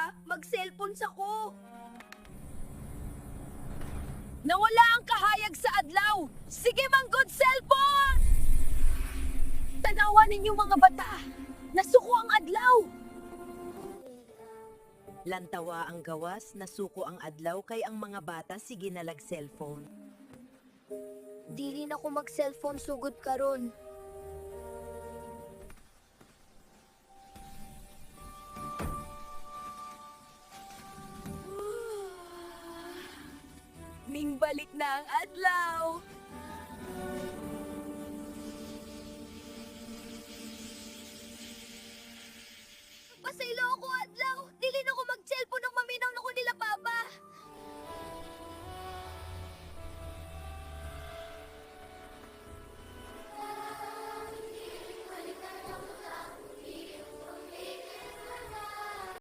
bata, mag-cellphone sa ko. Nawala ang kahayag sa adlaw. Sige manggod, cellphone! Tanawa ninyo, mga bata. Nasuko ang adlaw. Lantawa ang gawas, nasuko ang adlaw kay ang mga bata sige na lag cellphone. Dili na ko mag-cellphone sugod karon. Mingbalik na ang adlaw.